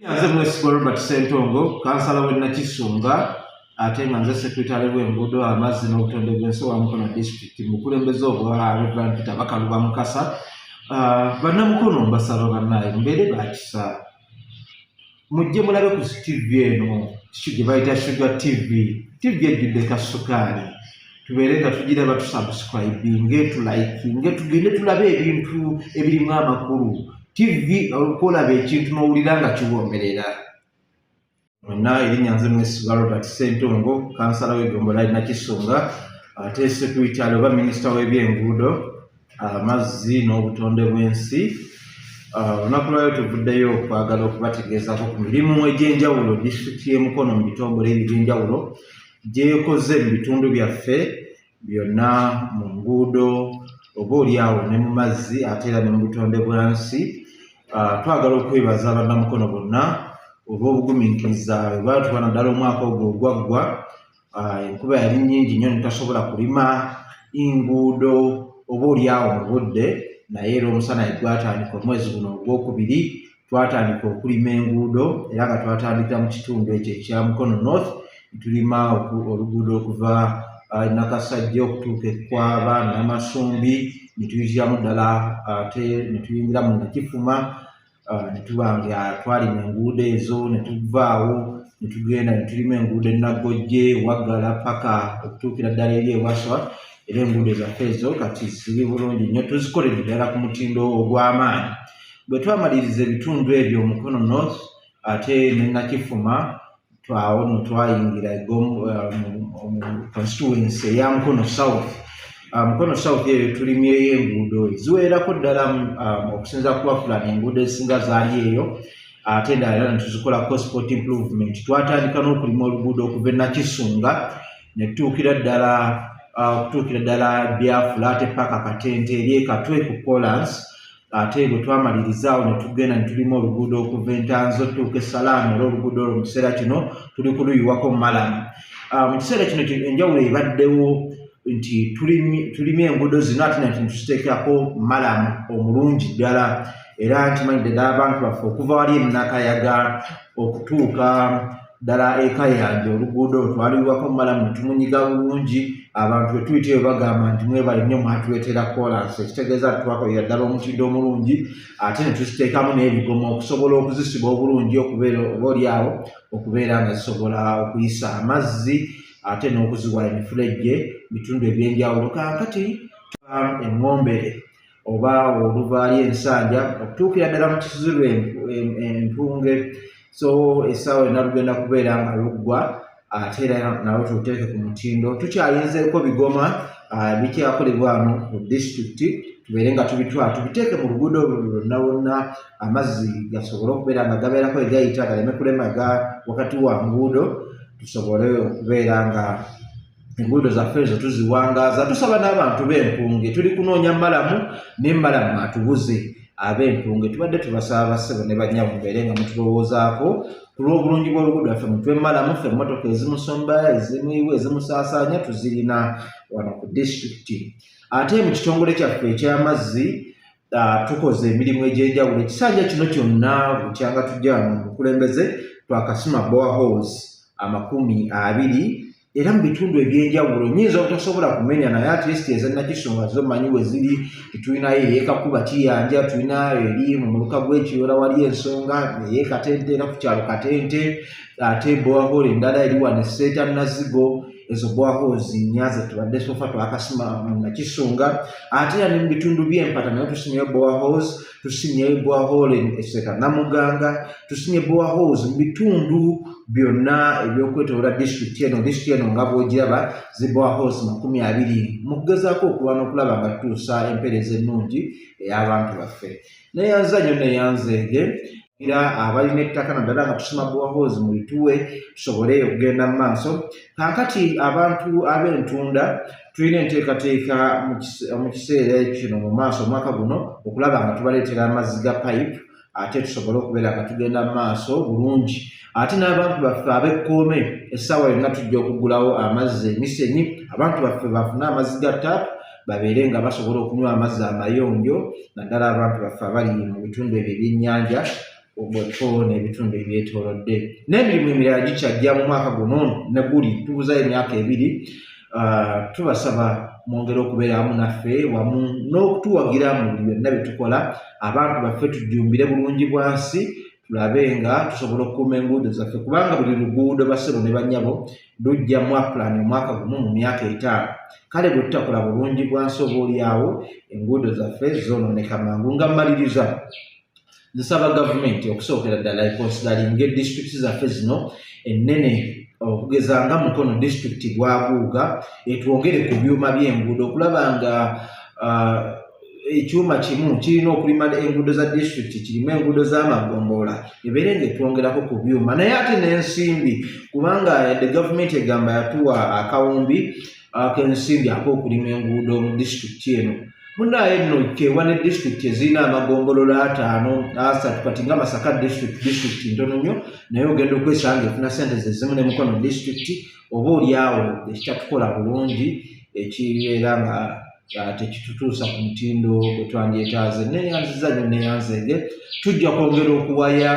Nze Mwesigwa Robert Ssentongo, kansala w'e Nakisunga ate nga nze sekuritale w'enguudo, amazzi n'obutonde bw'ensi wa Mukono Disitulikiti mu bukulembeze obwa Reverend Peter Bakaluba Mukasa. Bannamukono mbasaba bannaaye mubeere bakisa, mujje mulabe ku TV eno kiki gye bayita Sugar TV, TV ejjudde kasukaali. Tubeere nga tugiraba, tusubscribinge, tulikinge, tugende tulabe ebintu ebirimu amakulu. TV okwolaba ekintu n'owulira nga kiwoomerera. Mwenna, erinnya nze Mwesigwa Robert Ssentongo, kansala w'eggombolola Nakisunga ate sekuritale oba minisita w'ebyenguudo, amazzi n'obutonde bw'ensi. Olunaku lwayo tuvuddeyo okwagala okubategeezaako ku mirimu egy'enjawulo disitulikiti y'e Mukono mu bitongole ebyenjawulo gyekoze mu bitundu byaffe byonna, mu nguudo oba oliawo ne mu mazzi ate era ne mu butonde bwa nsi. Twagala okwebaza bannamukono bonna olw'obugumiikiriza bwe baatuwa, naddala omwaka ogwo ogwaggwa. Enkuba yali nnyingi nnyo, netasobola kulima nguudo oba oliawo mu budde, naye era omusana we gwatandika omwezi guno ogwokubiri, twatandika okulima enguudo era nga twatandikira mu kitundu ekyo ekya Mukono North, tulima oluguudo okuva Nakasajja okutuuka Ekkwaba Namasumbi, ne tuyitiramu ddala ate ne tuyingira mu Nakifuma, ne tuba nga twalima enguudo ezo, ne tuvaawo ne tugenda ne tulima enguudo e Naggojje, Waggala, paka okutuukira ddala eri Ewaswa. Era enguudo zaffe ezo kati ziri bulungi nnyo, tuzikoledde ddala ku mutindo ogw'amaanyi. Bwe twamaliriza ebitundu ebyo, Mukono North ate ne Nakifuma, twawo no twayingira mu constituency eya Mukono South. Mukono South eyo tulimyeyo enguudo eziwererako ddala, okusinziira ku bafulani enguudo ezisinga zaali eyo, ate endala era netuzikolako spot improvement. Twatandika n'okulima oluguudo okuva e Nakisunga ne tutuukira ddala, okutuukira ddala Byafula ate paka Katente eri Ekatwe ku Polans. Ate bwe twamaliriza awo ne tugenda ne tulima oluguudo okuva Entanzi otutuuka Esalaama, era oluguudo olwo mu kiseera kino tuli kuluyiwako malamu. Mu kiseera kino enjawulo ebaddewo nti tulimye enguudo zino ate nati tuziteekako malamu omulungi ddala, era nkimanyi ddala abantu baffe okuva wali emunakayaga okutuuka ddala Ekayanja, oluguudo twaliwako malamu ne tumunyiga bulungi. Abantu bwe tuyita eyo bagamba nti mwebale nnyo, mwatuleetera kolansi, ekitegeeza nti twakolera ddala omutindo omulungi, ate ne tuziteekamu n'ebigoma okusobola okuzisiba obulungi, okubeera oba oliawo okubeera nga zisobola okuyisa amazzi ate n'okuziwa emifulejje bitundu ebyenjawulo. Kaakati eŋŋombere oba oluvaali ensanja okutuukira ddala mu Kisuzulu Empunge, so essaawa yonna lugenda kubeera nga luggwa, ate era nalwo tuluteeke ku mutindo. Tukyayinzeeko bigoma bikyakolebwa wano ku disitulikiti, tubeere nga tubitwala tubiteeke mu luguudo olwo lwonna lwonna, amazzi gasobole okubeera nga gabeerako egayita, galeme kulemaga wakati wa nguudo, tusobole okubeera nga enguudo zaffe ezo tuziwangaaza. Tusaba n'abantu b'Empunge, tuli kunoonya malamu naye malamu atubuze. Ab'Empunge tubadde tubasaba, bassebo ne bannyabo, mubeere nga mutulowoozaako ku lw'obulungi bw'oluguudo lwaffe, mutwe malamu. Ffe emmotoka ezimusomba, ezimuyiwa, ezimusaasaanya tuzirina wano ku disitulikiti. Ate mu kitongole kyaffe eky'amazzi tukoze emirimu egy'enjawulo. Ekisanja kino kyonna bukyanga tujja wano mu bukulembeze, twakasima boreholes 20 era mu bitundu ebyenjawulo. Nyinza obutasobola kumenya, naye at least ez'eNakisunga zo manyi we ziri. Tulinayo ey'Ekakuba Kiyanja, tulinayo eri mu muluka gw'Ekiyola wali ensonga ey'Ekatente, era ku kyalo Katente, ate borehole endala eri wano Esseeta Nazigo. Ezo boreholes nnya ze tubadde so far twakasima mu Nakisunga. Ate era ne mu bitundu by'Empata nayo tusimyeyo boreholes, tusimyeyo borehole Esseeta Namuganga, tusimye boreholes mu bitundu byonna ebyokwetoloola disitulikiti eno. Disitulikiti eno nga bw'ogiraba, zi boreholes 20 mu kugezaako okulwana okulaba nga tutuusa empeereza ennungi ey'abantu baffe. Neyanza nnyo, neyanzeege era abalina ettaka, naddala nga tusima boreholes, mu lituwe tusobole okugenda mu maaso. Kaakati abantu ab'Entunda, tulina enteekateeka mu kiseera kino mu maaso, omwaka guno, okulaba nga tubaleetera amazzi ga pipe, ate tusobole okubeera nga tugenda mu maaso bulungi. Ate n'abantu baffe ab'Ekkoome, essaawa yonna tujja okuggulawo amazzi emisenyi, abantu baffe bafune amazzi ga tap, babeere nga basobola okunywa amazzi amayonjo, naddala abantu baffe abali mu bitundu ebyo ebyennyanja. Bwefo n'ebitundu ebyetoolodde n'emirimu emirala gikyajja mu mwaka guno ne guli tubuzayo emyaka 2. Tubasaba mwongere okubeera wamu naffe wamu n'okutuwagira mu buli byonna bye tukola. Abantu baffe tujjumbire bulungi bwansi, tulabe nga tusobola okukuuma enguudo zaffe, kubanga buli luguudo, bassebo ne bannyabo, lujja mu plan omwaka gumu mu myaka 5. Kale bwe tutakola bulungi bwansi, oba oliawo enguudo zaffe zoonooneka mangu. Nga mmaliriza, nsaba gavumenti okusookera ddala econsideringa disitulikiti zaffe zino ennene, okugeza nga Mukono disitulikiti bwaguuga, etwongere ku byuma by'enguudo, okulaba nga ekyuma kimu kirina okulima enguudo za disitulikiti, kirimu enguudo z'amagombolola, ebeere nga etwongerako ku byuma, naye ate n'ensimbi, kubanga yadde gavumenti egamba yatuwa akawumbi ak'ensimbi ak'okulima enguudo mu disitulikiti eno, munaye nno kewa ne disitulikiti ezirina amagombolola 5, 3. Kati nga Masaka disitulikiti ntono nnyo, naye ogenda okwesanga efuna sente zezimu ne Mukono disitulikiti. Oba oliawo ekitatukola bulungi, ekibeera nga tekitutuusa ku mutindo gwe twandyetaaze. Neyanziza nnyo, neyanzege. Tujja kwongera okuwaya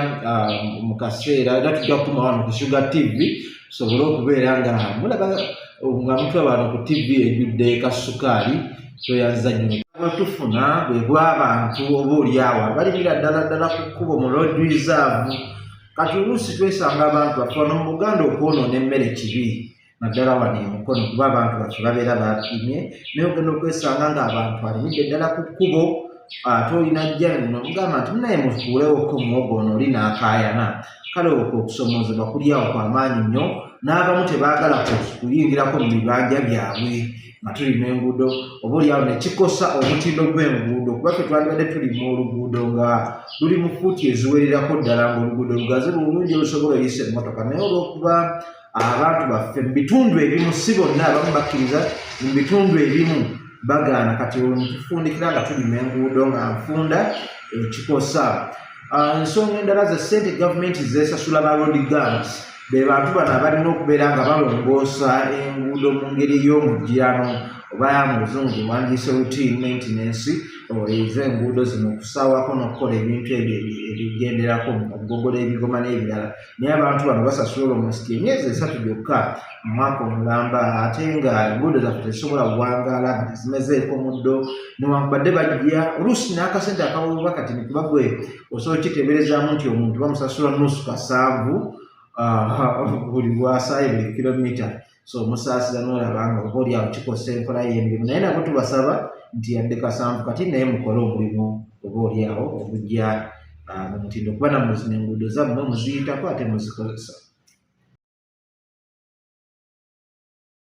mu kaseera, era tujja kukuma wano ku Sugar TV, tusobole okubeera nga mulaba nga mutulaba wano ku TV ejjudde kasukaali. Tweyanziza nnyo. Bwe tufuna bwe bw'abantu oba oliawo abalimira ddala ddala ku kkubo mu road reserve. Kati oluusi twesanga abantu baffe wano mu Buganda okwonoona emmere kibi, naddala wano eMukono, kuba abantu baffe babeera bapimye, naye ogenda okwesanga ng'abantu alimidde ddala ku kkubo, ate olina jja nomugamba nti munaye mukuulewoko muwogo ono, oli n'akaayana. Kale okwo okusomoozebwa kuli awo kwamaanyi nnyo, n'abamu tebaagala kuyingirako mu bibanja byabwe nga tulima enguudo, oba oliawo nekikosa omutindo gw'enguudo, kuba ffe twandibadde tulima oluguudo nga luli mu fuuti eziwererako ddala, nga oluguudo lugazi bulungi olusobola oyisa emmotoka. Naye olw'okuba abantu baffe mu bitundu ebimu, si bonna, abamu bakkiriza, mu bitundu ebimu bagaana, kati tufundikira nga tulima enguudo nga nfunda, ekikosa. Ensonga endala ze ssente gavumenti zeesasula ba road gangs, be bantu bano abalina okubeera nga balongoosa enguudo mu ngeri ey'omugirano, oba mu Luzungu gye wandiise routine maintenance ez'enguudo zino, okusaawako n'okukola ebintu ebyo ebigenderako, okugogola ebigoma n'ebirala. Naye abantu bano basasula almost emyezi 3 gyokka mu mwaka omulamba, ate nga enguudo zaffe tezisobola kuwangaala nga tezimezeeko muddo, newankubadde bajja oluusi n'akasente akaweebwa kati nikuba gwe osobola okiteeberezaamu nti omuntu bamusasula nusu kasanvu buli lwasaayo buli kilomita. So omusaasira n'olaba nga oba oliawo kikosa enkola y'emirimu. Naye nabo tubasaba nti yadde kasanvu kati, naye mukole omulimu oba oliawo ogujja mu mutindo, kuba nammwe zino enguudo zammwe muziyitako ate muzikozesa.